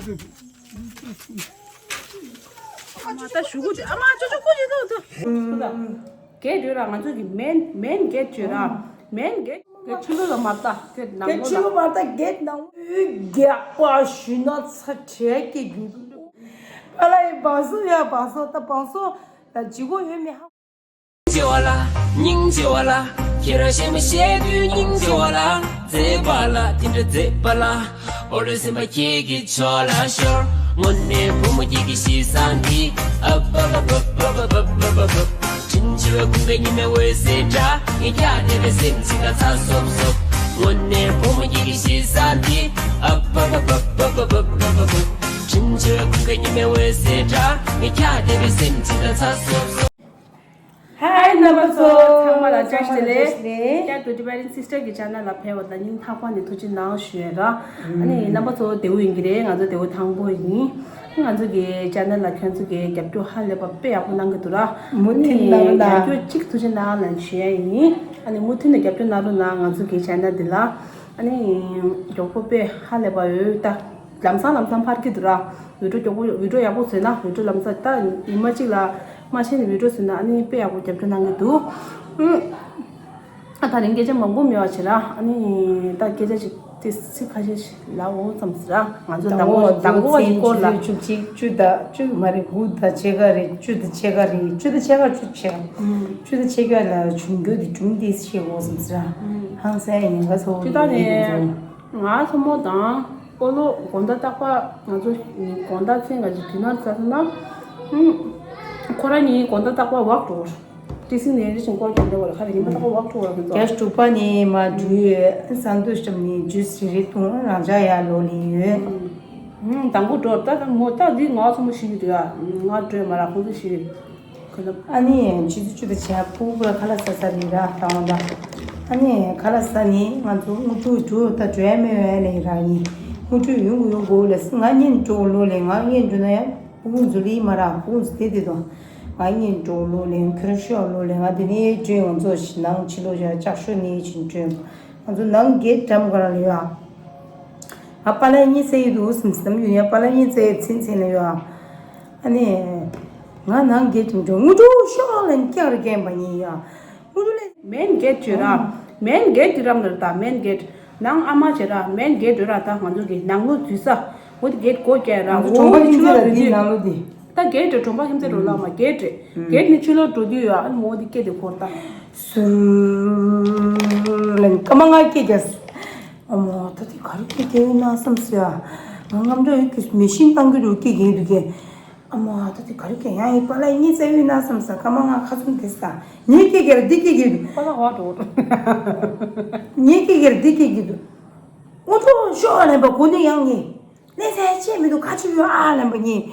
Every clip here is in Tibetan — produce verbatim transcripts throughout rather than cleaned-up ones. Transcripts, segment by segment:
ཨ་མ་ད་ཞུ་གུ་ཅི་ཨ་མ་ཅོ་ཅོ་ཀུ་ཅི་ཏོ་ཏོ། གེ་ཏུ་ར་ང་ཚོ་གི་མེན་མེན་གེ་ཏུ་ར་མེན་གེ་གེ་ཕྱི་ལོ་ལ་མ་ལྟ་གེ་ནང་གེ་ལོ་ཕྱི་ལོ་ལ་མ་ལྟ་གེ་ནང་ཨུ་རྒྱག་པ་ཞུ་ན་ཚ་དྲེ་གེ་རྒྱུ་ཨ་ལ་ཡི་བང་སོ་ཡ་བང་སོ་ད་བང་སོ་ལ་ཇི་གོ་ཡོད་མེད་ཧ། སྙིང་རྗེ་བ་ལ། སྙིང་རྗེ་བ་ལ། ཁྱེད་རང་ཞེ་མ་ཞེ་དུས་སྙིང་རྗེ་བ་ལ། མཛེས་པ་ལ་དེ་འདྲ་མཛེས་པ་ལ། འོ་ལོ་སེམས་པ་ཁྱེད་ཀྱི་ཕྱོགས་ལ་ཤོར། དངོས་གནས་བུ་མོ་ཁྱེད་ཀྱི་གཤིས་བཟང་འདི། ཨབ་ཨབ་ཨབ། དྲིན་ཆེ་བའི་ཁུངས་ཀྱི་ཉི་མའི་འོད་ཟེར་འདྲ། ངས་ཀྱང་བདེ་བའི་སེམས་ཅིག་ལ་ཚ་སོབ་སོབ། དངོས་གནས་བུ་མོ་ཁྱེད་ཀྱི་གཤིས་བཟང་འདི། ཨབ་ཨབ་ཨབ། དྲིན་ཆེ་བའི་ཁུངས་ཀྱི་ཉི་མའི་འོད་ཟེར་འདྲ། ངས་ཀྱང་བདེ་བའི་སེམས་ཅིག་ལ་ཚ་སོབ་སོབ། ཧའི་རྣམ་པ་ཚོ། ཚང་མ་ལ་བཀྲ་ཤིས་བདེ་ལེགས། ཚང་མ་ལ་བཀྲ་ཤིས་བདེ་ལེགས། ཀྱ་ཏུ་ཏི་བེ་རིན་སིས་ཊར་གི་ཆེ་ནལ་ལ་ཕེབས་པ་དང་སྙིང་ཐག་པ་ནས་ཐུགས་རྗེ་གནང་ཞུ་ཡ་ར། ཨ་ནི་རྣམ་པ་ཚོ་བདེ་པོ་ཡིན་གྱི་རེད། ང་ཚོ་བདེ་པོ་ཐང་པོ་ཡིན། ང་ཚོ་གི་ཆེ་ནལ་ལ་ཁྱོད་ཚོ་གི་རྒྱབ་སྐྱོར་ཧ་ལས་པ་དཔེ་ཡག་པོ་གནང་གི་འདུག་ར། མུ་མཐུད་གནང་རོགས་གནང་། ཨ་ནི་ཡར་རྒྱས་གཅིག་ཐུགས་རྗེ་གནང་ལན་ཞུ་ཡ་ཡིན། ཨ་ནི་མུ་མཐུད་ནས་རྒྱབ་སྐྱོར་གནང་རོགས་གནང་། ང་ཚོ་གི་ཆེ་ནལ་འདི་ལ་ཨ་ནི་མགྱོགས་པོ་དཔེ་ཧ་ལས་པ་ཡོད་ད། ལམ་སང་ལམ་སང་འཕར་གྱི་འདུག་ར། བི་ཌིའོ་མགྱོགས་པོ་བི་ཌིའོ་ཡག་པོ་བཟོས་ན་བི་ཌིའོ་ལམ་སང་ད་ཉི་མ་གཅིག་ལ་མ་ཤེས་ནས་བི་ཌིའོ་བཟོས་ན་ཨ་ནི་དཔེ་ཡག་པོ་རྒྱབ་སྐྱོར་གནང་གི་འདུག་ཨུམ། ཨ་ད་རིང་སྐད་ཆ་མང་པོ་མེད་པ་བྱེད་ར། ཨ་ནི་ད་སྐད་ཆ་ཅིག་ཏི་སི་ཁ་ཤས་ཤིག་ལབ་འོ་ཙམ་ཟེར་ར། ང་ཚོ་མདང་དགོང་དགོང་མདང་དགོང་བ་ཞིག་སྐོར་ལ་བཅུ་གཅིག་བཅུ་དང་བཅུ་མ་རེད། དགུ་དང་ཕྱེད་ཀ་རེད། བཅུ་དང་ཕྱེད་ཀ་རེད། བཅུ་དང་ཕྱེད་ཀ་བཅུ་ཕྱེད་ཀ་ཨུམ། བཅུ་དང་ཕྱེད་ཀ་ལ་བྱུང་རྒྱུ་དེ་གྲུང་ཏི་སི་ཤེས་འོ་ཙམ་ཟེར་ར། ཨུམ། ཧང་སང་ཡིན་ག་ཚོ་ཅི་ད་ནས། ང་ཚོ་མོ་དང་སྤོ་ལོ་དགོང་དག་རྟག་པར་ང་ཚོ་དགོང་དག་མཚན་ག་ཅིག་དུས་ནར་ཟ་ཟ་ན། ཁོ་རང་གཉིས་དགོང་དག་རྟག་པར་ཝག་འགྲོ་གི་རེད། ཏི་སི་ནས་རེ་བཞིན་སྐོར་གྱོན་བསྡད་པ་རེད། ཁ་རེ་ཉི་མ་རྟག་པར་ཝག་འགྲོ་གི་རེད་ཁོ་ཚོ། རྒྱ་དྲུག་པ་ནས་མ་འགྲུལ་ཡོད། ཟ་འདུག་ཤམ་ནས་ཇུས་རེ་རེ་འཐུང་རང་འཇགས་ཡར་ལོག་ལེན་ཡོད། ཧུམ། དང་པོ་འགྲོ་ད་ད་མོ་ད་འདི་ང་ཚོ་མོ་ཤི་གི་འདུག་ཡ། ང་འགྲོས་མ་རག་ཁོང་ཚོ་ཤི་གི་རེད། ཨ་ནི་ཆུ་ཚོད་བཅུ་དང་ཕྱེད་ཕྲུ་གུ་ཁ་ལག་ཟ་ས་རེད་ར་ད་འོ་ད། ཨ་ནི་ཁ་ལག་ཟ་ནི་ང་ཚོ་དངུལ་ཕྲུག་འགྲོ་ད་འགྲོ་ཡ་མེད་པ་ལས་ར་ཡིན། དངུལ་ཕྲུག་ཡོང་གི་ཡོང་གི་ལས་ང་གཉིས་འགྲོ་ལོ་ལས་ང་གཉིས་འགྲོ་ན་ཡ་ཕྲུ་གུ་ཚོ་ལི་མ་ར་ཕྲུ་གུ་ཚོ་དེ་དེ་དང་། ང་གཉིས་འགྲོ་ལོ་ལས་ཁྱོད་ཤོག་ལོ་ལས་ང་དེ་ནས་འགྲོ་ང་ཚོ་ཞི་ནང་ཕྱི་ལོ་ཡ་ལྕགས་ཤོ་ནས་ཕྱིན་འགྲོ། ང་ཚོ་ནང་གེ་འགྲམ་ག་ར་ལ་ཡ། ང་པཱ་ལགས་གཉིས་ཟེར་ཡི་འདུག་སེམས་སེམས་ཡོད་ཡ་པཱ་ལགས་གཉིས་ཟེར་ཚིན་ཚིན་ལ་ཡ། ཨ་ནི། ང་ནང་གེ་དྲིམ་དྲིམ་དངུལ་ཕྲུག་ཤོག་ལན་སྐྱག་རེ་རྒན་པ་ཡིན་ཡ། དངུལ་ཕྲུག་ལན། མེན་གེ་བྱོས་ར། མེན་གེ་དྲི་རམ་ལ་ད་མེན་གེ། ནང་ཨ་མ་བྱས་ར་མེན་གེ་འགྲོ་ར་ད་ང་ཚོ་གི་ནང་ལོ་འཛུལ་ས། འོ་དེ་གེ་སྒོ་བཀྱག་ར་ང་ཚོ་གྲོང་པ་འོ་ཁྱིམ་ཚེ་ལ་འདི་ནང་ལོ་འདི། ད་གེ་འགྲོ་གྲོང་པ་ཁྱིམ་ཚེ་འགྲོ་ལ་མ་གེ་འགྲོ། གེ་ནི་ཕྱི་ལོགས་འགྲོ་དུས་ཡ་ཨ་མོ་འདི་སྐད་དེ་འཁོར་ད། སུར། ལན་ཀ་མ་ང་སྐད་རྒྱག་སོང་། ཨ་མ་ད་དེ་ག་རེ་སྐད་རྒྱག་ཡོད་ན་བསམ་སོང་ཡ། ང་རྔམ་སྐྲག་ཡོད་ཀྱི་མེ་ཤིན་བཏང་གི་འདུག་སྐད་རྒྱག་གི་འདུག་གས། ཨ་མ་ད་དེ་ག་རེ་སྐད་ཡང་ཡིན་པ་ལ་གཉིས་རྩ་ཡོད་ན་བསམ་ས་ཀ་མ་ང་ཁ་ཚུམ་དེ་ས་ངའི་སྐད་རྒྱག་ར་འདི་སྐད་རྒྱག་གི་འདུག་པ་ལ་བ་འགྲོ། ངའི་སྐད་རྒྱག་ར་འདི་སྐད་རྒྱག་གི་འདུག་དངོས་གྲུབ་ཤོག་ལན་པ་གོ་ནི་ཡང་ངས། གནས་ཚད་ཆད་མི་འདུག་ཁ་ཆུ་ཡོད་ཨ་ལན་པ་ཉིད།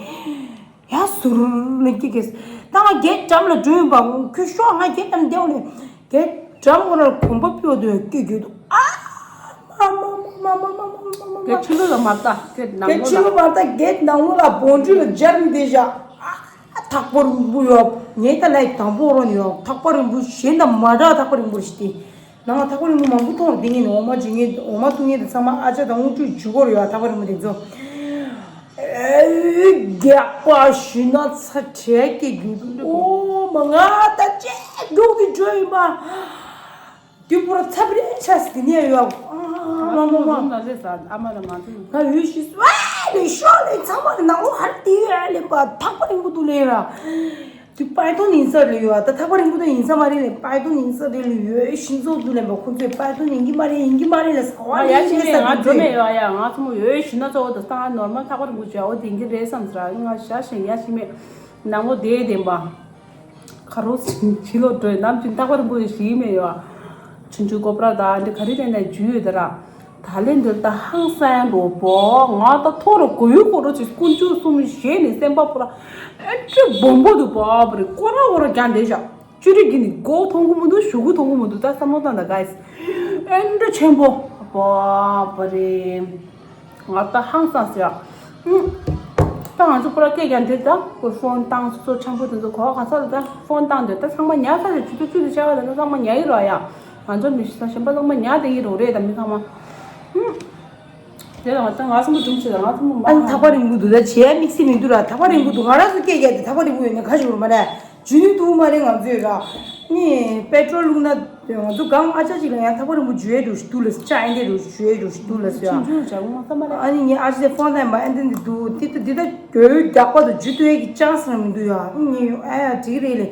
ཡ་ཟུར་ལ་སྐྱིད་ཀྱི། ད་ང་རྒྱལ་འགྲམ་ལ་འགྲོ་ཡིན་པ་ཁྱོད་ཤོག་ང་རྒྱལ་འགྲམ་བསྡད་ནས་རྒྱལ་འགྲམ་ངོ་ལ་གོམ་པ་སྤོས་དུ་སྐྱིད་རྒྱུ་འདུག་ཨ། མ་མ་མ་མ་མ་མ་མ་མ་མ། རྒྱལ་ཕྱི་ལོ་ལ་མ་ལྟ་རྒྱལ་ནང་ལོ་ལ། རྒྱལ་ཕྱི་ལོ་མ་ལྟ་རྒྱལ་ནང་ལོ་ལ་བོང་ཁྲུས་ལ་སྦྱར་མི་བསྡད་བཞག་ཨ། ཐག་པ་རིང་པོ་ཡོད། ངས་ད་ལའི་དང་པོ་རོ་ནས་ཡོད། ཐག་པ་རིང་པོ་གཞན་དང་མ་འདྲ་ཐག་པ་རིང་པོ་ཞིག་སྟེ། ནང་ལ་ཐག་པ་རིང་པོ་མང་པོ་མཐོང་ར། དེ་ངས་ནི་འོ་མ་འཇུ་མཁན་འོ་མ་བཏུང་མཁན་དེ་ཚང་མ་ཨ་ཅག་དང་དངུལ་ཕྲུག་འཇུ་གོ་ར་ཡོད། ཐག་པ་རིང་པོ་དེ་ཚོ། ཨེ་རྒྱག་པ་ཞུས་ན་ཚ་དྲེག་གི་རྒྱུ་འདུག་ཨོ་མ་ང་ད་ཅེ་རྒྱུག་གི་འགྲོ་ཡིན་པ། དུས་པོ་ར་ཚབ་རེ་ཆ་སི་དེ་ནས་ཡོད། ཨ་མ་མ་མ། ང་ལས་ས་ཨ་མ་ར་མ་ཐུག་ང་འོས་ཤི་སུ་ཨ་ལས་ཤོག་ལས་ཚང་མ་ནང་ལོ་ཧར་དེ་ཡོད་ལས་པ་ཐག་པ་རིང་པོ་འདུག་ལས་ར། དེ་པའི་ཐོན་ཡིན་ས་རེད་ཡོད། ད་ཐག་པ་རིང་པོ་དེ་ཡིན་ས་མ་རེད་ལས། པའི་ཐོན་ཡིན་ས་རེད་ལས་ཡོད། ཤིང་ཚོགས་འདུག་ལས་པ་ཁོ་ཚོས་པའི་ཐོན་ཡིན་གི་མ་རེད་ཡིན་གི་མ་རེད་ལས་ཟ་བ་ང་ཡ་ལས་ཤི་ལས་མེད་ང་འགྲོ་མེད་ཡོད་ཡ། ང་ཚོ་མོ་ཡོད་ཤི་ན་ཚོ་འོ་ད་ས་ནོར་མ་ཐག་པ་རིང་པོ་བྱས་འོ་དེ་ཡིན་གི་རེད་བསམ་ཟ་ང་ཞ་ཞེང་ཡ་ཤི་མེད་ནང་ལོ་དེ་བདེན་པ། ཁ་རོག་ཕྱི་ལོགས་འགྲོ་ནམ་རྒྱུན་ཐག་པ་རིང་པོ་ཞིག་མེད་ཡོད། ཆུང་ཆུང་ཀོ་པ་ར་དང་འདི་ག་རེ་རེད་ན་རྒྱུས་ཡོད་ད་ར། ད་ལན་འདིར་ད་ཧང་སང་རོ་པོ་ང་ད་ཐོ་རུ་གོ་ཡུ་གོ་རོ་ཅིག་ཀུན་སྤྱོད་གསུམ་ཞེས་ནས་སེམས་པ་པོ་ར་ཨེ་ཅི་སྦོམ་པོ་འདུག་པ་པ་རེད། ཀོ་ར་འོ་ར་རྒྱ་འདེད་བཞག་ཅུ་རི་གི་ནི་མགོ་མཐོང་གི་མི་འདུག་ཞུ་གུ་མཐོང་གི་མི་འདུག་ད་བསམ་བློ་བཏང་ད་ག་ཡིས་ཨེ་འདྲ་ཆེན་པོ་པ་པ་རེད། ང་ད་ཧང་སང་ཟེར། ད་ང་ཚོ་པུ་ར་སྐད་ཀྱང་དེ་ད་ཁོས་ཕོན་བཏང་སོ་སོ་ཆང་ཕུ་དེ་ཚོ་གོ་ག་ས་ལ་ད་ཕོན་བཏང་དེ་ད་ཚང་མ་ཉར་ས་རེད། ཆུ་ཚོད་བཅུ་དེ་བཅར་བ་ད་ད་ཚང་མ་ཉར་ཡི་རོ་ཡ། ང་ཚོ་མི་ཤི་ས་གཞན་པ་ཚང་མ་ཉར་དེ་ཡི་རོ་རེད་ད་མི་ཚང་མ། དེ་ལ་ང་ད་ང་ཚོ་མོ་སྒྲུང་བྱེད་ལ་ང་ཚོ་མོ་ཨ་ནི་ཐག་པ་རིང་པོ་འདུག་ད་བྱེད་ཡ་དམིགས་བསལ་མི་འདུག་ར། ཐག་པ་རིང་པོ་འདུག་ང་རང་ཚོ་སྐད་རྒྱག་དེ་ཐག་པ་རིང་པོ་ཡོད་ན་ག་ཞིག་རུ་མ་རེད། འཇུ་ནུས་འདུག་མ་རེད་ང་ཚོས་ར། ནི་པེ་ཏྲོལ་བླུགས་ན་ང་ཚོ་གང་ཨ་ཅག་ཅིག་ལ་ཡང་ཐག་པ་རིང་པོ་འཇུ་ཡའི་འགྲོ་ཞིག་འདུག་ལ་ཅག་ཨེ་འདྲས་འགྲོ་ཞིག་འཇུ་ཡའི་འགྲོ་ཞིག་འདུག་ལ་ཟེར་ཡ། ཆུང་ཆུང་བྱ་དགོས་མ་བསམ་པ་རེད། ཨ་ནི་ངས་ཨ་ཅག་ཚོའི་ཕོན་ཐག་ཡིན་པ་ཨེ་འདི་འདི་འདུག་དེ་ད་འདི་ད་གྱོད་རྒྱག་པ་དང་འཇུ་ཐུབ་ཡའི་གི་ཅང་སི་རང་མི་འདུག་ཡ། ཨ་ནི་ངས་ཨ་ཡ་འགྲིག་རེད་ལེ།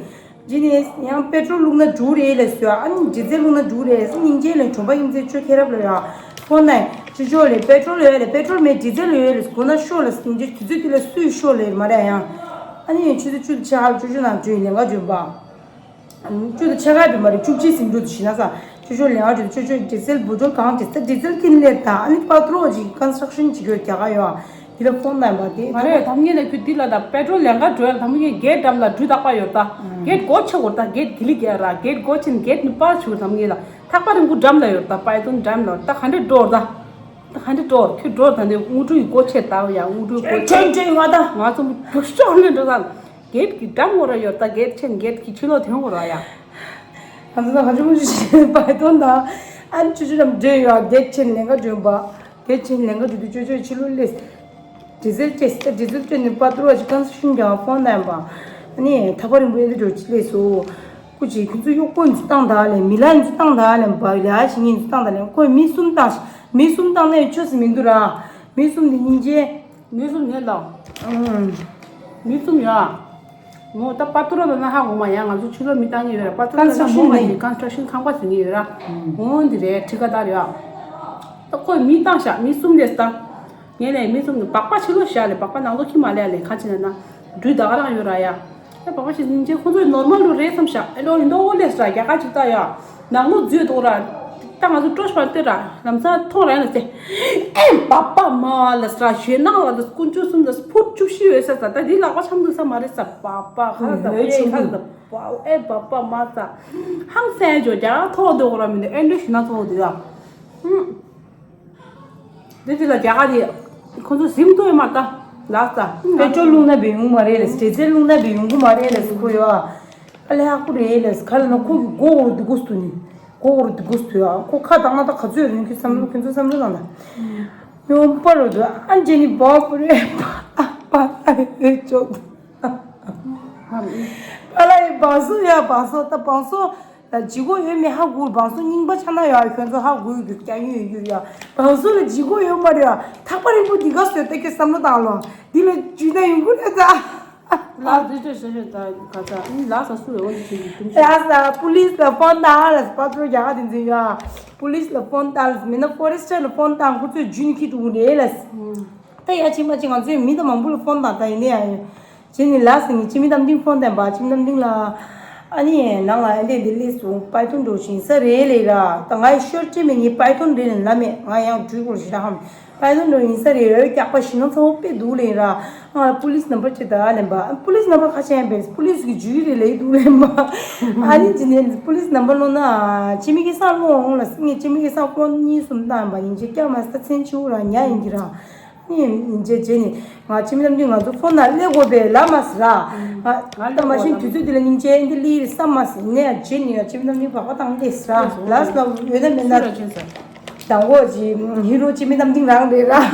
རྗེས་ནས་ཡང་པེ་ཏྲོལ་བླུགས་ན་འགྲིག་རེད་ལབ་སོང་། ཨ་ནི་ཌི་ཟེལ་བླུགས་ན་འགྲིག་རེད། སྙིང་རྗེ་ལས་གྲོང་པ་ཡིན་ཚེ་ཆོས་ཁྱེད་རབ་ལ་ཡ། ཕོན་ནས་ཅོ་ཅོ་ལས་པེ་ཏྲོལ་ཡོད་ལས། པེ་ཏྲོལ་མེད་ཌི་ཟེལ་ཡོད་ལས་དགོས་ན་ཤོག་ལ་སྙིང་རྗེ་དུས་ཚོད་དེ་ལ་སུས་ཤོག་ལས་མ་རེད་ཡང་། ཨ་ནི་ཆུ་ཚོད་བཅུ་དང་ཕྱེད་ཀ་ལ་ཅོ་ཅོ་ནང་འགྲོ་ཡིན་ལས་ཀ་འཇོན་པ། བཅུ་དང་ཕྱེད་ཀ་དུ་མ་རེད་བཅུ་གཅིག་ཟིན་འགྲོ་དུ་ཞིག་ན་ས། ཅོ་ཅོ་ལས་ཀ་འགྲོ་དུ་ཅོ་ཅོ་ཌི་ཟེལ་བུ་ཏྲོལ་གང་ཌི་ཟེལ་ཌི་ཟེལ་ཀིན་ལས་དང་ཨ་ནི་པ་ཏྲོ་ཅིག་ཀོན་སི་ཊྲག་ཤན་ཅིག་ཡོད་རྒྱ་ག་ཡོད། དེ་ལ་ཕོན་ནས་མ་དེ། མ་རེད་ད་ངས་ལ་ཁྱོད་འདི་ལ་ད་པེ་ཏྲོལ་ལེན་ག་འགྲོ་ཡ་ལ་ད་མི་ངས་གེད་འགྲམ་ལ་འགྲུལ་ཐག་པ་ཡོད་ད། གེད་སྒོ་ཕྱེ་བོར་ད་གེད་གི་ལི་གེ་ར་གེད་སྒོ་ཕྱིན་གེད་ནི་པར་ཆུ་ད་མི་ངས་ལ་ཐག་པ་རིང་པོ་འགྲམ་ལ་ཡོད་ད་པའི་ཏོན་འགྲམ་ལ་ད་ག་འདྲེ་འགྲོར་ད། ད་ག་འདྲེ་འགྲོར་ཁྱོད་འགྲོར་ད་འདི་དངུལ་གྲུ་ཡི་སྒོ་ཕྱེ་ད་ཡ་དངུལ་གྲུའི་སྒོ་ཕྱེ། ཁྱོད་ཁྱོད་ང་ད། ང་ཚོ་མོ་རྒྱུག་ཤོག་ལེན་འགྲོ་ད། གེད་གི་འགྲམ་ངོ་ར་ཡོད་ད་གེད་ཕྱིན་གེད་གི་ཕྱི་ལོག་དེ་ངོ་ར་ཡ། ང་ཚོ་ད་ག་ཅི་མོ་ཅི་པའི་ཏོན་ད། ཨ་ནི་ཆུ་ཆུ་རམ་འདྲེ་ཡོད་གེད་ཕྱིན་ལེན་ག་འགྲོ་བ། དེ་ཕྱིན་ལེན་ག་འགྲོ་དུས་ཅོ་ཅོ་ཕྱི་ལོགས་སླེབས། ཌི་ཟེལ་ཅེས་ད་ཌི་ཟེལ་སྤྲད་ནས་པ་ཏྲོ་ཅིག་ཀོན་སི་ཊྲག་ཤན་ཀྱང་ཕོན་ནས་པ། ཨ་ནི་ཐག་པ་རིང་པོ་ཨེ་འདྲ་འགྲོ་ཅི་སླེབས་སོ། སྐུ་མཁྱེན་ཁྱོད་ཚོ་གཡོག་པོ་འཛུལ་བཏང་ད་ལེ་མི་ལ་འཛུལ་བཏང་ད་ལེ་བ་ལ་ཞིག་ངེས་འཛུལ་བཏང་ད་ལེ་ཁོས་མི་གསུམ་བཏང་ཞིག་མི་གསུམ་བཏང་ནས་ཆོས་སུ་མི་འདུག་ར། མི་གསུམ་འདི་སྙིང་རྗེ། མི་གསུམ་ངེས་ལ། ཨང་། མི་གསུམ་ཡ། ངོ་ད་པ་ཏྲོ་ལ་ན་ཧ་གོ་མ་ཡ་ང་ཚོ་ཕྱི་ལོགས་མི་བཏང་ངེས་ཡོད་ར་པ་ཏྲོ་ལ་ན་མོ་མ་ཡི་ཀོན་སི་ཊྲག་ཤན་ཁང་པ་ཟེར་ངེས་ཡོད་ར། འོང་འདི་རེད་ཁྲི་ཀ་ད་རེད་ཨ། ད་ཁོས་མི་བཏང་ཤག་མི་གསུམ་ལས་ད། ངས་ལས་མི་གསུམ་གྱི་སྦག་སྦག་ཕྱི་ལོགས་བཞག་ལས་སྦག་སྦག་ནང་ལོགས་ཁྱི་མ་ལས་ལས་ཁ་ཕྱི་ན་ན། འགྲུལ་ད་ག་རང་ཡོད་ར་ཡ། ཨེ་སྦག་སྦག་ཕྱི་ཉིན་ཆེ་ཁོ་ཚོས་ནོར་མལ་རུ་རེད་བསམ་ཤག་ཨེ་ལོ་ཡིན་དོ་ལས་ར་རྒྱ་གར་ཅིག་ལྟ་ཡ། ནང་ལོགས་འཛུལ་འདུག་ར། ད་ང་ཚོ་སྤྲོ་ཤ་བར་ལྟོས་ར་ལམ་སང་མཐོང་ར་ཡ་ལ་ཟེ། ཨེ་སྦག་སྦག་མ་ལ་ས་ཞེ་ནང་ལ་ད་དཀོན་མཆོག་གསུམ་ད་ཕུར་བཅུ་བཞི་ཡོད་ས་ས་ད་འདི་ལག་པ་འཆམ་འདུག་ས་མ་རེད་ས་སྦག་སྦག་ཁ་ལ་ད་ཨེ་ཁ་ལ་ད་སྦག་ཨེ་སྦག་སྦག་མ་ས་ཧང་སང་ཇོ་རྒྱ་གར་ཐོག་འདུག་ར་མི་འདུག་ཨེ་འདྲ་ཞིག་ན་ཐོག་འདུག་ཡ། ཧུམ། དེ་དེ་ལ་རྒྱ་གར་དེ་ཁོ་ཚོ་གཟིམ་ཐུབ་ཡོད་མ་རེད་ད་ལགས་ད། པེ་ཏྲོལ་བླུགས་ན་བས་ཡོང་མ་རེད་ལ་ཌི་ཟེལ་བླུགས་ན་བས་ཡོང་གི་མ་རེད་ལ་ཁོ་ཡོད་ཨ། ཨ་ལས་ཧ་ཁོ་རེད་ལ་ག་ལ་ན་ཁོ་གི་མགོ་འོར་དུ་དགོས་སུ་ནི་མགོ་འོར་དུ་དགོས་སུ་ཡོད་ཨ་ཁོ་ཁ་བཏང་ན་ད་ག་ཚོད་རིང་གི་བསམ་བློ་ཁྱོད་ཚོ་བསམ་བློ་བཏང་ད། ཡོང་པ་རོ་དུ་ཨ་འཇེ་ནི་བ་པུ་རེ་པ་ཨ་པ་ཨ་ཡོད་ཅོག་ཏུ། པ་ལ་ཡི་བང་སོ་ཡ་བང་སོ་ད་བང་སོ། ལ་ལྗིད་ཁོག་ཡོད་མེད་ཧ་གོ་བང་སོ་རྙིང་པ་ཆགས་ན་ཡང་ཁྱོད་ཚོ་ཧ་གོ་ཡོད་རྒྱུ་རྐྱང་ཡོད་ཡོད་ཡ། བང་སོ་ལ་ལྗིད་ཁོག་ཡོད་མ་རེད་ཡ། ཐག་པ་རིང་པོ་འདི་ག་བཟོས་ཏེ་ཁྱོད་བསམ་བློ་བཏང་ལོ། འདི་ལ་འཇུས་ན་ཡོང་གི་རེད་ད། ལགས་རེད་རེད་རེད་རེད་ད་ག་ད་ཨིན་ལགས་ས་སུ་རེད་འོ་འདི་བྱེད་ཀྱི་འདུག་ལགས་ས་པུ་ལིས་ལ་ཕོན་བཏང་ལ་པ་ཏྲོ་རྒྱ་ག་དེ་འཛིན་ཡ། པུ་ལིས་ལ་ཕོན་བཏང་ལ་མིན་ན་ཕོ་རེ་སི་ཊར་ལ་ཕོན་བཏང་ཁོ་ཚོས་འཇུས་ནི་ཁྱི་འགྲོ་གི་རེད་ལ། ད་ཡ་ཕྱི་མ་ཕྱི་ང་ཚོས་མི་དང་མང་པོ་ལ་ཕོན་བཏང་ད་ཡིན་ནའི་ཡ། བྱས་ནས་ལགས་སོ་ངས་སྤྱི་མི་རྣམ་འདིང་ཕོན་བསྟན་པ་སྤྱི་མི་རྣམ་འདིང་ལ། ཨ་ནི་ནང་ལ་ཨེ་འདྲས་འདི་སླེབས་སོང་པའི་ཐོན་འགྲོ་ཞིང་ས་རེད་ལས་ར་ད་ང་ཡི་ཤོར་ཅི་མི་ཉི་པའི་ཐོན་རེད་ལ་མེད་ང་ཡང་འགྲུལ་དགོས་ཞེ་དྲག་ཧམ་པའི་ཐོན་འགྲོ་ཡིན་ས་རེད་འོས་རྒྱག་པ་ཞིག་ན་ཚ་བོ་དཔེ་འདུག་ལས་ར་ང་ལ་པུ་ལིས་ནམ་བར་ཅི་ད་ལེན་པ་པུ་ལིས་ནམ་བར་ཁ་ཆེན་པས་པུ་ལིས་གི་ཇུས་རེད་ལས་འདུག་ལེན་པ་ཨ་ནི་ཅི་ནས་པུ་ལིས་ནམ་བར་ལོ་ན་སྤྱི་མི་གི་ས་ལོ་འོང་ལ་ངས་སྤྱི་མི་གི་ས་ཀོན་གཉིས་གསུམ་བཏང་པ་ཡིན་ཅི་སྐྱག་མ་ས་ཚན་ཆུ་ར་ཉ་ཡིན་གྱི་ར། ནི་རྗེ་རྗེ་ནི་ང་ཁྱིམ་ནམ་འདི་ང་ཚོ་ཕོན་ན་སླེབས་དགོས་པས་ལབ་མ་ཟེར་ར། ང་ད་མ་ཤིང་དུས་ཚོད་འདི་ལ་སྙིང་རྗེ་འདི་ལི་རེད་བསམ་མ་ཟེར་ནས་རྗེ་ནི་ཡང་ཁྱིམ་ནམ་འདི་བག་པ་བཏང་སླེབས་ཟེར་ར་ལབ་ཟེར་ལབ་ཡོད་ན་མེད་ན། དང་པོ་ཅི་ཧི་རོ་ཁྱིམ་ནམ་འདི་རང་རེད་ར།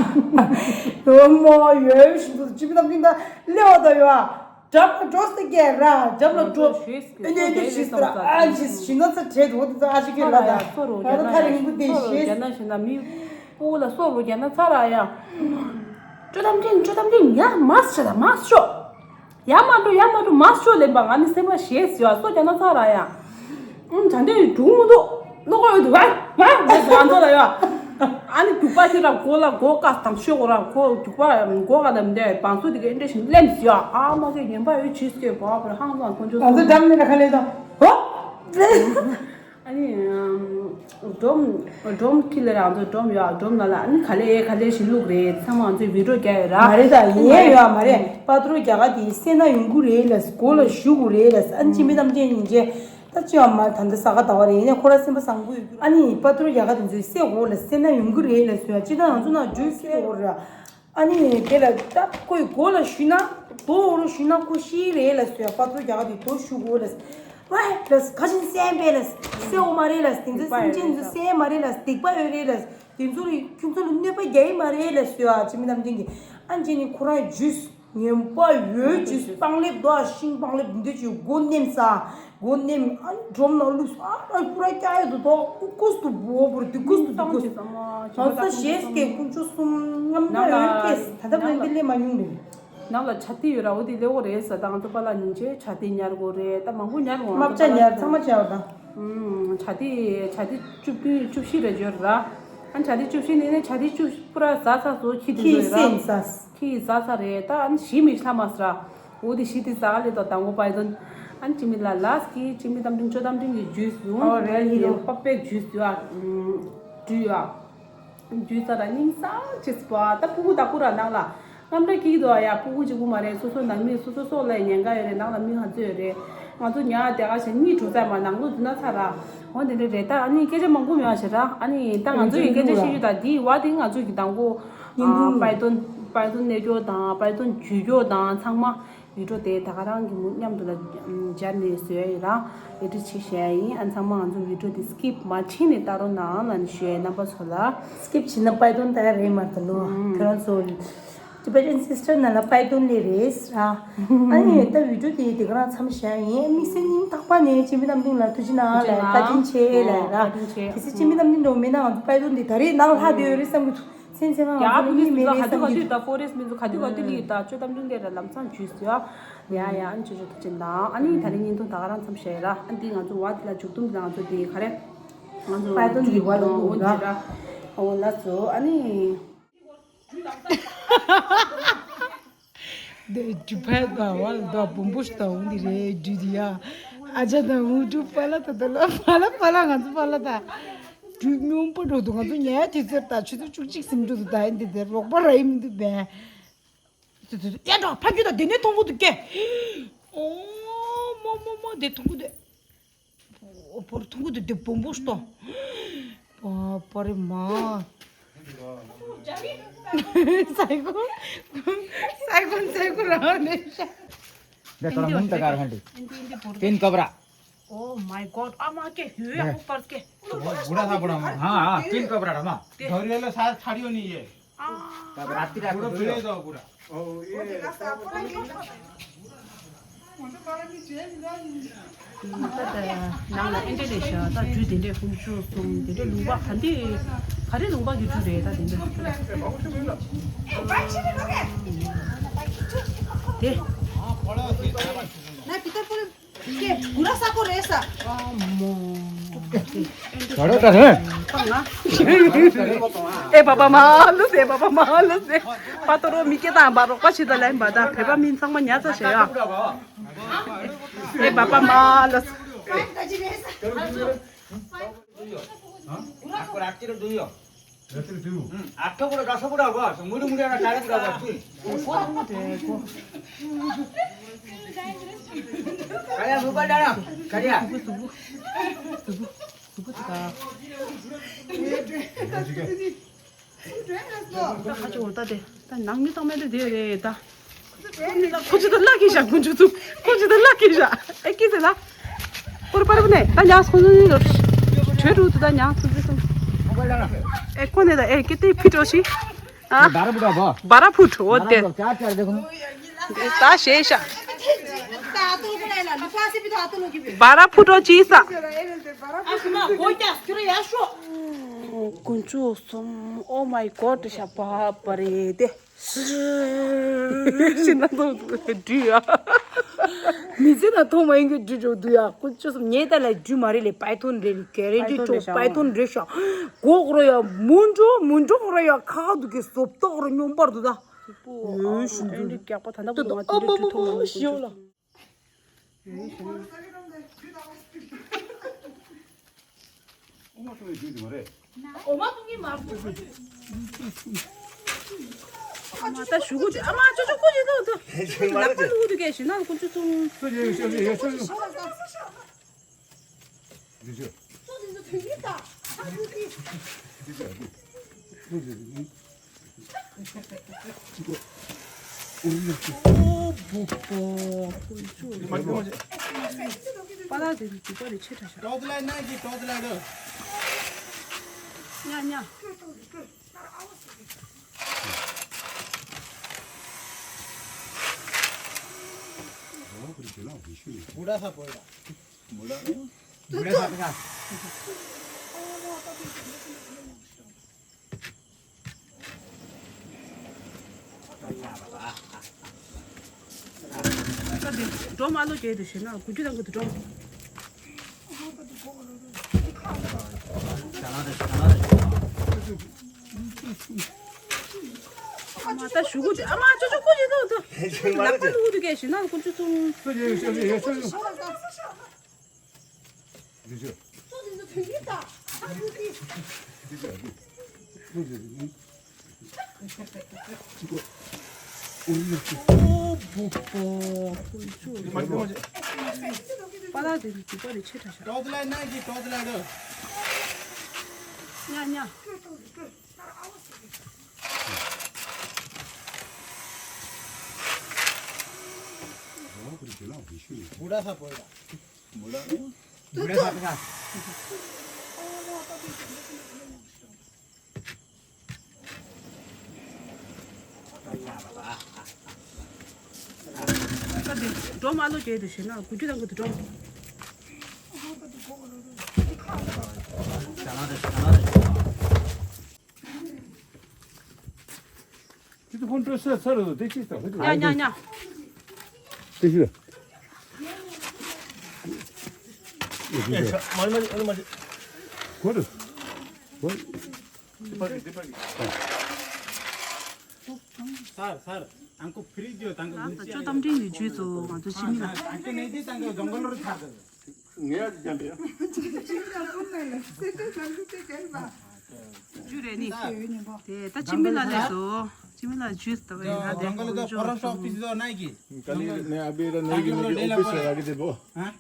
ཡོད་མོ་ཡོད་ཞིག་འདུག་ཁྱིམ་ནམ་འདི་ད་སླེབས་བ་ད་ཡོད་ཨ། འགྲམ་ལ་འགྲོ་ཟེར་གྱི་ར་འགྲམ་ལ་འགྲོ། ཨེ་ནས་ཨེ་ནས་ཞིག་ཟེར་ར་ཨ་ཞིག་ཞིག་ན་ཚ་བྲལ་འགྲོ་འདི་ཚོ་ཨ་ཞིག་གི་ལ་ད་ང་ཚོ་ཁ་རིང་པོ་འདི་ཞིག་སྤུ་གུ་ལ་སོགས་རོ་རྒྱ་ན་ཚ་ར་ཡ། ཅོ་ཏམ་ཅིང་ཅོ་ཏམ་ཅིང་ཡ་མ་ཤོ་ད་མ་ཤོ། ཡ་མ་འགྲོ་ཡ་མ་འགྲོ་མ་ཤོ་ལེན་པ་ང་ནི་སེམས་པ་ཞེས་ཟེར་བ་སོ་རྒྱ་ན་ཚ་ར་ཡ། ཨུམ་ད་འདི་འགྲུག་མི་འདུག་ལོ་གོ་ཡོད་འདུག་ཝ་ཝ་ཝ་ང་ཚོ་ལ་ཡ། ཨ་ནི་རྒྱུག་པ་ཞིག་ལ་མགོ་ལ་མགོ་བཀག་དང་ཤོད་གོ་ར་མགོ་རྒྱུག་པ་མགོ་ག་ལ་མི་འདྲ་བའི་བང་སོ་དེ་ག་ཨེ་འདྲ་ཞིག་ལེན་ཟེར་ཡ་ཨ་མ་གི་ཉན་པ་ཡོད་ཇིས་ཀྱི་བ་བ་ཧང་སང་ཁོང་ཚོ་ང་ཚོ་འགྲམ་ནས་ཁ་ལས་དང་ཧོ། ཨ་ནི་སྒྲོམ་སྒྲོམ་ཁྱི་ལ་རང་ཚོ་སྒྲོམ་ཡོད་སྒྲོམ་ལ་ལ་ཨ་ནི་ག་ལེ་ག་ལེ་ཞིག་ལུག་རེད་ཚང་མ་ང་ཚོས་བི་ཌིའོ་རྒྱག་ཡོད་ར། མ་རེད་ད་ཡིན་ཡ་ཡོད་མ་རེད་པ་ཏྲོ་རྒྱ་ག་དེ་སེ་ན་ཡོང་གི་རེད་ལ་སྒོ་ལ་ཞུ་དགོས་རེད་ལ་ཨ་ནི་ཅི་མི་ཐམས་ཅད་ཉིན་བྱེད་ད་ཅི་ཡང་མ་ད་འདི་ས་ག་ཟླ་བ་རེད་ཡིན་ན་ཁོ་ར་སེམས་པ་བཟང་པོ་ཡོད་རྒྱུ་ཨ་ནི་པ་ཏྲོ་རྒྱ་ག་དེ་ཚོས་སེ་འོ་ལ་སེ་ན་ཡོང་གི་རེད་ལ་ཟེར་ཡ་ཅི་ད་ང་ཚོ་ན་ཇུས་སེ་འོ་ར། ཨ་ནི་དེ་ལ་ད་ཁོའི་མགོ་ལ་ཞུས་ན་མགོ་འོག་རུ་ཞུས་ན་ཁོ་ཤི་རེད་ལ་ཟེར་པ་ཏོ་རྒྱག་དེ་མགོ་ཞུ་དགོས་ལ་ཟེར། ཝའི་ལ་ཁ་ཆེན་སེམས་པས་ལ་སེ་འོ་མ་རེད་ལ་དེ་ཚོ་སེམས་ཅན་ཚོ་སེ་མ་རེད་ལ་སྡིག་པ་ཡོད་རེད་ལ་ དེ་ཚོ་ལ་ཁྱོད་ཚོ་ལ་གནོད་པ་རྒྱག་ཡི་མ་རེད་ལབ་ཟེར་བ། འཆི་མེད་རྣམ་འདྲེན་གྱིས། ཨ་ནི་བྱས་ནས་ཁོ་རང་ཇུས་ངན་པ་ཡོད་ཇུས། སྤང་ལེབ་དང་ཤིང་སྤང་ལེབ་འདི་འདྲ་ཅིག་མགོ་མནན་ས། མགོ་མནན། ཨ་ནི་སྒྲོམ་ནང་བླུགས་ས། ཨ་ཁོ་རང་སྐྱ་ཡོད་དུ་དོག་ཀུ་ཀུས་དུ་བོ་བོར་དུ་ཀུས་དུ་དུ་ཀུས། ང་ཚོ་ཞེས་ཀྱི་དཀོན་མཆོག་གསུམ་རྣམ་དག་ཡོད་ཀྱི། ད་ལྟ་བར་འདི་ལས་མ་མྱོང་རེད། ནང་ལ་བྱ་དེ་ཡོད་ར། འོ་དེ་ལེའོ་རེད་ཟེར། ད་ང་ཚོ་པཱ་ལགས་ཉིན་བྱེད་བྱ་དེ་ཉར་དགོས་རེད། ད་མང་པོ་ཉར་དགོས། དམག་བྱ་ཉར་ཚང་མ་བྱ་བ་དང་། ཨུམ། བྱ་དེ་བྱ་དེ་བཅུ་བདུན་བཅུ་བཞི་རེ་ཡོད་ར། ཨ་བྱ་དེ་བཅུ་བཞི་ནས་ནས་བྱ་དེ་བཅུ་པུ་ར་ཟ་ས་སོ་ཁྱི་དེ་ཁྱི་ཡོད་ར། སེམས་ཟ། ཁྱི་ཟ་ས་རེད། ད་ཨ་ནི་བཞི་མི་ཤ་མ་ཟ་ར། འོ་དེ་བཞི་དེ་ཟ་ག་ལེ་དོ་དང་པོ་པའི་དོན། ཨ་ནི་འཆི་མེད་ལ་ལགས་ཀྱིས་འཆི་མེད་རྣམ་འདྲེན་ཅོ་རྣམ་འདྲེན་གྱི་ཇུས་བཟུང་། ཨོ་རེད་ཧི་རོ། པགས་པའི་ཇུས་བཟུང་ཨ། འདྲུས་ཨ། འདུས་ས་ར་སྙིང་སང་ཅེས་པ། ད་ཕྲུ་གུ་ད་ཀུ་ར་ནང་ལ་རྔམ་འདྲ་སྐྱིད་འདུག་ཡ། ཕྲུ་གུ་གཅིག་པུ་མ་རེད། སོ་སོ་ནང་མི་སོ་སོ་སོགས་ལ་ཉེན་ཁ་ཡོད་རེད། ནང་ལ་མི་ང་ཚོ་ཡོད་རེད། ང་ཚོ་ཉ་དེ་ག་ཞིག་གཉིད་བྲོ་ཚར་མ་ནང་ལོགས་འཛུལ་ན་ཚར་ར། འོ་དེ་འདྲ་རེད། ད་ཨ་ནི་སྐད་ཆ་མང་པོ་མེད་པ་ཞིག་ར། ཨ་ནི་ད་ང་ཚོ་ཡི་སྐད་ཆ་བཤད་རྒྱུ་དང་དེའི་བ་དེ་ང་ཚོ་གི་དང་པོ་བརྙན་ཐུང་པའི་དོན་པའི་དོན་གནས་སྐྱོར་དང་པའི་དོན་བརྗོད་སྐྱོར་དང་ཚང་མ། བི་ཌིའོ་དེ་ད་ག་རང་གི་མུ་མཉམ་དུ་ལ་སྦྱར་ནས་བཟོས་ཡིན་ར། ཨེ་ཌིཊ་བྱས་བཞག་ཡིན། ཨ་ཚང་མ་ང་ཚོ་བི་ཌིའོ་དེ་སི་ཀིབ་མ་བྱེད་ནས་ལྟ་རོགས་གནང་ལབ་ནས་ཞུ་ཡ་རྣམ་པ་ཚོ་ལ། སི་ཀིབ་བྱས་ན་པའི་ཏོན་ལྟ་ཡ་རེད་མ་གཏོགས་ལོ། ཁྱོད་རང་ཚོ་ཊི་བེ་ཊན་སི་སི་ཊར་ནང་ལ་པའི་ཏོན་ལས་རེད་ར། ཨ་ནི་ད་བི་ཌིའོ་དེ་དེ་ག་རང་མཚམས་བཞག་ཡིན། དམིགས་བསལ་སྙིང་ཐག་པ་ནས་འཆི་མེད་རྣམ་གླིང་ལ་ཐུགས་རྗེ་གནང་ལ་བཀའ་དྲིན་ཆེ་ལབ་ར། བཀའ་དྲིན་ཆེ། གལ་སྲིད་འཆི་མེད་རྣམ་གླིང་འགྲོ་མེད་ན་ང་ཚོ་པའི་ཏོན་དེ་ད་རེས་ནང་ལྷག་བསྡད་ཡོད་རེད་བསམ་གི་འདུག་སེམས་ཚེ་མ་ང་ཡ་ཚོ་ཕུ་ལི་སི་མི་ཚོ་ག་དུས་ག་དུས་ད་ཕོ་རེ་སི་མི་ཚོ་ག་དུས་ག་དུས་ལི་ད་ཅོ་གཏམ་དྲུང་དེ་ར་ལམ་སང་ཇུས་ཡ། ཡ་ཡ་ཨ་ནི་ཅོ་ཅོ་ཐུགས་རྗེ་གནང་། ཨ་ནི་ད་རིང་བརྙན་ཐུང་ད་ག་རང་མཚམས་བཞག་ཡ་ར། ཨ་ནི་ང་ཚོ་བ་དེ་ལ་མཇུག་སྡོམ་དེ་ང་ཚོ་དེ་ག་རེ། ང་ཚོ་པའི་ཏོན་གྱི་བ་ལ་འོ་འདི་ར། འོ་ལ་ཚོ་ཨ་ནི། འདི་ཇུ་ཕ་དང་བ་ལ་དང་བོམ་པོ་ཞིག་དང་འོང་འདི་རེད་འདྲི་འདི་ཡ། ཨ་ཅག་དང་འུ་ཕྲུག་པ་ལ་ད་ད་ལ་པ་ལ་པ་ལ་ང་ཚོ་པ་ལ་ད། འདྲུད་སྨྱོན་པོ་འགྲོ་འདུག་ང་ཚོ་ཉལ་དུས་ཚོད་ད་ཆུ་ཚོད་བཅུ་གཅིག་ཟིན་འགྲོ་འདུག་ད་ཡིན་འདི་དེ་རོགས་པ་ར་ཡིན་མི་འདུག་བས། ཏེ་ཏེ་ཏེ་ཡ་འདྲ་ཕ་རྒྱུད་ད་དེ་ནས་མཐོང་གོ་འདུག་སྐད། ཨོ་མོ་མོ་མོ་དེ་མཐོང་གོ་འདུག་ཨོ་པོ་ར་མཐོང་གོ་འདུག་དེ་བོམ་པོ་ཞིག་དང་། པ་པ་རེ་མ། སའི་གོ་སའི་གོ་སའི་གོ་རང་ནས་ཤ། दे थोड़ा मुंह तक आ रहा है। तीन कबरा। Oh my God, आमा के हुए हो पर के। बूढ़ा था बूढ़ा माँ। हाँ हाँ, तीन कबरा मा। धरिया लो सार छाड़ियो नहीं ये। रात्रि रात बूढ़ा को फिरे दो पूरा। ད་ནང་ལ་ཨེ་འདྲ་ལས་ཤ་ད་འབྲུ་དེ་འདྲས་ཧུམ་ཆུ་གསུམ་དེ་འདྲས་ལུང་པ་ག་འདི་ག་རེ་ལུང་པ་གི་འབྲུ་རེད་ད་དེ་འདྲས། དེ། ན་ཀི་ཏ་པུ་རི་ཀེ་གུ་ར་ས་པོ་རེད་ས། ཨ་མོ། ད་རེད་ད་རེད། ཨེ་བ་བ་མ་ལུས་ཨེ་བ་བ་མ་ལུས་ཨེ། པ་ཏོ་རོ་མི་སྐད་དང་བ་རོགས་པ་ཞིག་ད་ལན་པ་ད་བོད་པ་མིན་ཚང་མ་ཉར་ཚ་བྱེད་ཡ། ཨེ་བ་བ་མ་ལུས། आपको रात की तो दुई हो। रात की दुई हो। हम्म, आपको पूरा दस पूरा होगा, तो मुड़ी मुड़ी वाला टायर पूरा होगा, ठीक। कालिया, मुंह पर डालो, कालिया। ད་ཁ་ཆེ་འོ་ད་དེ་ད་ནང་མི་ཚང་མ་དེ་དེ་རེད་ད། ཁོ་ཅི་ད་ལ་ཁི་ཤ་ཁོ་ཅི་ཚུ་ཁོ་ཅི་ད་ལ་ཁི་ཤ་ཨེ་ཀི་ཟེ་ལ། པར་པར་ནས་ད་ཉག་ཁོ་ཚུ་ནི་ཆོས་རུ་དུ་ད་ཉག་ཁོ་ཚུ་ཨེ་ཁོ་ནས་ད་ཨེ་ཀི་དེ་ཕི་ཏོ་ཤི་ཨ། बारह फुट होगा। बारह फुट हो दे। ད་ཤེས་ཤ། बारह फुट हो चीज सा। དཀོན་མཆོག་གསུམ། Oh my God ཤ་པ་པ་རེད་དེ། ཤི་ན་ཐོང་འདྲུ་ཡ། མི་ཚེ་ན་ཐོང་མ་ཡིན་གྱི་འདྲུ་འགྲོ་འདུག་ཡ། དཀོན་མཆོག་གསུམ་ངས་ད་ལ་འདྲུ་མ་རེད་ལེ། པའི་ཐོན་རེད་ལེ། གེ་རེན་ཊི་ཆོག་པའི་ཐོན་རེད་ཤ། གོག་རོ་ཡ་མུན་འགྲོ་མུན་འགྲོ་རོ་ཡ་ཁ་ཁ་འདུག་གི་སོབ་ཏོག་རོ་སྙོམས་པར་འདུག་ད། ཨེ་ཤི་འདུག་ད་ཨ་མ་མ་མ་ཤི་ཡོང་ལ། ཨ་མ་ད་ཞུ་གུ་ཨ་མ་ཅོ་ཅོ་ཀུ་ཅི་ཏོ་ཏོ། ལག་པ་ལུག་ཏུ་ཀེ་ཞུ་ན་ཀུ་ཅུ་ཏུ། ཨོ་བུ་པོ། པ་ལ་དེ་རུ་དུ་པ་རེ་ཆེ་ཕྲ་ཤ། ཏོག་ལ་ན་གི་ཏོག་ལ་རོ། ཉ་ཉ། बूढ़ा सा पोएगा। बूढ़ा सा पोएगा। འགྲོ་མ་ལོ་བརྒྱད་དུ་ཞེ་ན་དགུ་བཅུ་དང་དགུ་དུ་འགྲོ། ཨ་མ་ད་ཞུ་གུ་ཨ་མ་ཅོ་ཅོ་ཀུ་ཅི་དུ་དུ་ལག་པ་ལུ་དུ་གེ་ཞེ་ན་དགུ་བཅུ་གསུམ། ཨོ་བོ་བོ། ཁོ་ཚོ་པ་ལགས་དེ་རིགས་སྡིག་པ་རེ་ཆེ་དྲགས་ཤག་ཊོར་ཅི་ལའིཊ་ན་གི་ཊོར་ཅི་ལའིཊ་རོ། ཉ་ཉ། बूढ़ा सा पोएगा। बूढ़ा सा पोएगा। འགྲོ་མ་ལོ་བརྒྱད་དུ་ཞེ་ན་དགུ་བཅུ་དང་དགུ་དུ་འགྲོ། ཁྱེད་ཚོ་ཕོན་སྤྲོད་ས་ཚར་རེད་དེ་ཅི་ལྟ་ཧུད། ཉ་ཉ་ཉ། དེ་ཤི། མ་མ་མ། གོ་རེད། གོ། སར་སར། ཨང་ཀོ་ཕི་རི་ཇོ་དང་ཀོ་ལགས་ད་ཅོ་གཏམ་འདྲེན་གྱི་ཇུས་སུ་ང་ཚོ་ཕྱི་མི་ལ། ཨང་ཀོ་ནེ་དེ་དང་ཀོ་ཛོང་གོ་ལོར་ཚར་དང་། ངས་ཀྱང་ཡ། ཇུ་རེ་ནི། དེ་ད་ཕྱི་མི་ལ་ལས་སོ། ཕྱི་མི་ལ་ཇུས་ད་བའི་ན་དེ་ཀོ་ཇོ་ཀོ་ཇོ། काली ने अभी रहा नहीं कि मेरी ऑफिस से आगे के लिए बोल।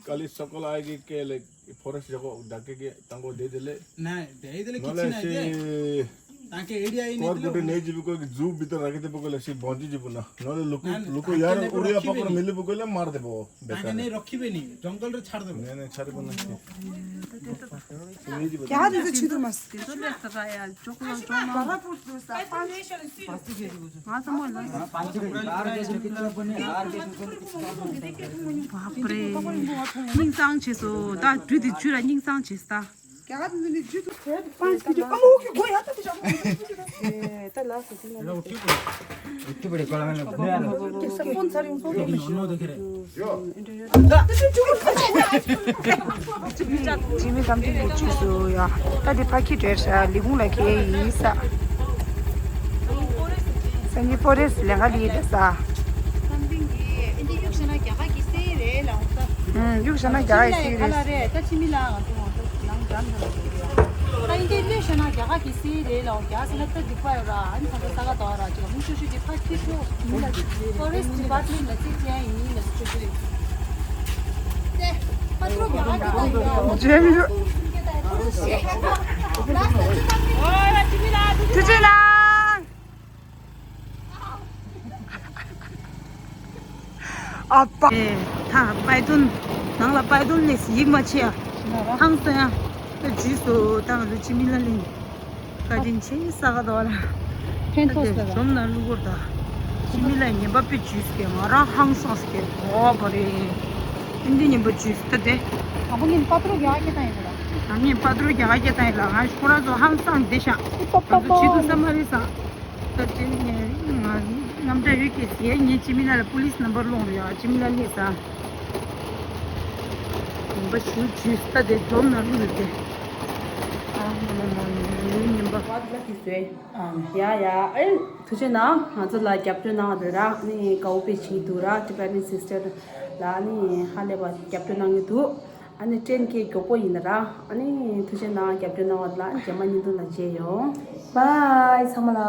काली सकल आएगी के ले फॉरेस्ट जगह डाके के तंगो दे दे ले। नहीं, दे दे ले। किसी नहीं दे। ताकि एरिया ही नहीं। कोर गुटे नहीं जीव को जू भीतर रखे थे, पकड़ ले सी बंदी जीव ना। नले लुकु लुकु यार उड़िया पकड़ मिले, पकड़ ले मार दे वो। ताकि नहीं रखी भी नहीं, जंगल रे छाड़ दे। नहीं नहीं, छाड़ को नहीं। क्या दे दे छिदु मस। बाप रे। निंग सांग छे सो दा। ड्रु दि छु रा निंग सांग छे स दा। ཇི་མི་གམ་ཏིག་གི་ཆུ་སུ་ཡ། ད་དེ་ཕ་ཁི་བྲེར་ཤ་ལི་ཁུང་ལ་ཁེལ་ཡིན་ས། སང་ཉིན་ཕོ་རེ་སི་ལེན་ག་ལི་ཡི་ད་ས། ཨུམ། གཡུག་བཞག་ན་རྒྱ་གར་གྱི་སི་རེད་ལ། ད་ཁྱི་མི་ལ་ང་ཚོ་ང་ཚོ་ནང་འགྲམ་འགྲམ་ལ་ཡོད་ཡ། ད་ཨིན་དེ་ལས་བཤད་ན་རྒྱ་གར་གྱི་སི་རེད་ལ། རྒྱ་ཟེར་ན་ད་སྡིག་པ་ཡོད་ར། ཨ་ནི་ད་ལྟ་ས་ག་དོ་ར་ཅིག་མུ་ཤུ་ཤུ་དེ་ཕ་ཁྱི་ཤོ་མི་ལ་ཕོ་རེ་སི་ཌི་པཱར་ཊི་མེན་ཊི་ལ་རྩིས་ཅན་ཡིན་ལ་ཤུ་ཤུ་རེད། ཏེ་ཕ་ཏྲོ་རྒྱ་གར་གྱི་ད་ཡོད་ར། ཇེ་མི་ཤོ། ཐུགས་རྗེ་གནང་། ཨ་པ། ཨེ། ད་པའི་ཏུན། ནང་ལ་པའི་ཏུན་ལས་ཡིག་མ་ཆེ་ཡ། ཧང་སང་ཡ། ད་ཇུས་སུ་ད་ང་ཚོ་ཁྱི་མི་ལ་ལིན། བཀའ་དྲིན་ཆེ་ས་ག་དོ་ལ། ཕན་ཐོགས་ས་ལ། འཛོམས་ན་ལུ་གོར་ད། ཁྱི་མི་ལ་ཉན་པ་པའི་ཇུས་ཀྱི་ང་རང་ཧང་སང་སྐད་གོ་བ་རེད། ཨིན་དི་ཉན་པ་ཇུས་ད་དེ། དང་པོ་ཉིན་པ་ཏྲོ་རྒྱ་སྐད་བཏང་ཡིན་ལ། ད་ཉིན་པ་ཏྲོ་རྒྱ་སྐད་བཏང་ཡིན་ལ། ང་ཁོ་རང་ཚོ་ཧང་སང་བདེ་ཤག་ང་ཚོ་ཇུས་དུ་ས་མ་རེད་ས། ད་དེ་ནས་ང་རྣམ་གྲངས་ཡོད་ཀྱི་ཟེར་ངས་ཅི་མི་ལ་ལ་པུ་ལིས་ནམ་བར་སློང་རེད་ཡ། ཅི་མི་ལ་ལས་ས། ཡིན་པ་ཞུ་ཇུས་ད་དེ་འཛོམས་ན་ལུས་ཏེ། ཨ་མ་མ་མ་ལུས་ཉིན་པ། ཡ་ཡ་ཨེ། ཐུགས་རྗེ་གནང་། ང་ཚོ་ལ་རྒྱབ་སྐྱོར་གནང་བ་དེ་ར་ནི་དགའ་བོ་དཔེ་བྱེད་འདུག་ར། ཊི་བེ་ཊན་སི་སི་ཊར་ལ་ནི་ཧ་ལས་པ་རྒྱབ་སྐྱོར་གནང་གི་འདུག་ཨ་ནི་ཊེན་ཀེ་མགྱོགས་པོ་ཡིན་ན་ར། ཨ་ནི་ཐུགས་རྗེ་གནང་། རྒྱབ་སྐྱོར་གནང་བ་ལ་རྗེས་མ་བརྙན་ཐུང་ལ་མཇལ་ཡོང་། བཱའི་ཚང་མ་ལ།